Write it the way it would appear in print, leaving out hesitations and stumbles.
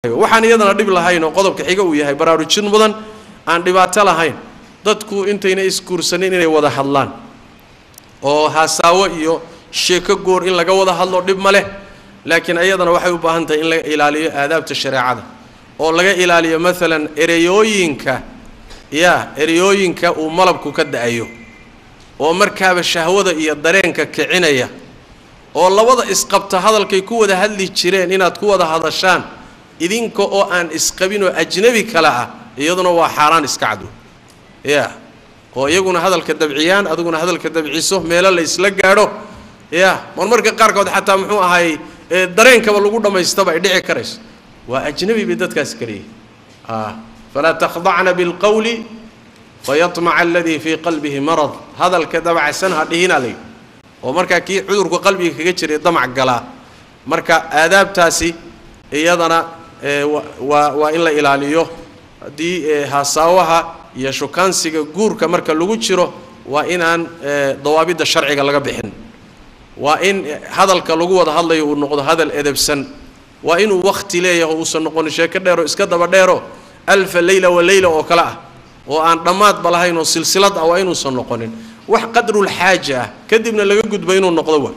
Waxaan iyadana dhib lahayn oo qodobka xiga uu yahay baraarujin mudan aan dhibaato lahayn, dadku intayna isguursanin inay wada hadlaan oo haasaawo iyo sheeko goor in laga wada hadlo dhib ma leh, laakiin iyadana waxay u baahan tahay in laga ilaaliyo aadaabta shareecada oo laga ilaaliyo maalan ereyooyinka, ya ereyooyinka uu malabku ka da-ayo oo markaaba shahwada iyo dareenka kicinaya, oo labada isqabta hadalkay ku wada hadli jireen inaad ku wada hadashaan idinka oo aan isqabin oo ajnabi kale ah, iyaduna waa xaaraan iska cadwo, ya oo iyaguna hadalka dabciyaan, adiguna hadalka dabciso, meelo la isla gaadho, ya marmarka qaarkood xataa muxuu ahaayey dareenkaba lagu dhammaystaba ay dhici karayso. Waa ajnabi bay dadkaasi kaliyihin. Falaa takhdacna bilqawli fayatmaca aladii fii qalbihi marad, hadalka dabacsan ha dhihinaa layidhi, oo markaa kii cudurku qalbiga kaga jiray damac galaa. Marka aadaabtaasi iyadana waa in la ilaaliyo. Haddii haasaawaha iyo shukaansiga guurka marka lagu jiro, waa inaan dawaabidda sharciga laga bixin, waa in hadalka lagu wada hadlayo uu noqdo hadal edebsan, waa inuu wakhti leeyahay, uusan noqonin sheeko dheero iska daba dheero alfa leyla wa leyla oo kale ah oo aan dhammaadba lahayn oo silsilad ah, waa inuusan noqonin. Wax qadrulxaaja ah kadibna laga gudbo inuu noqdo wa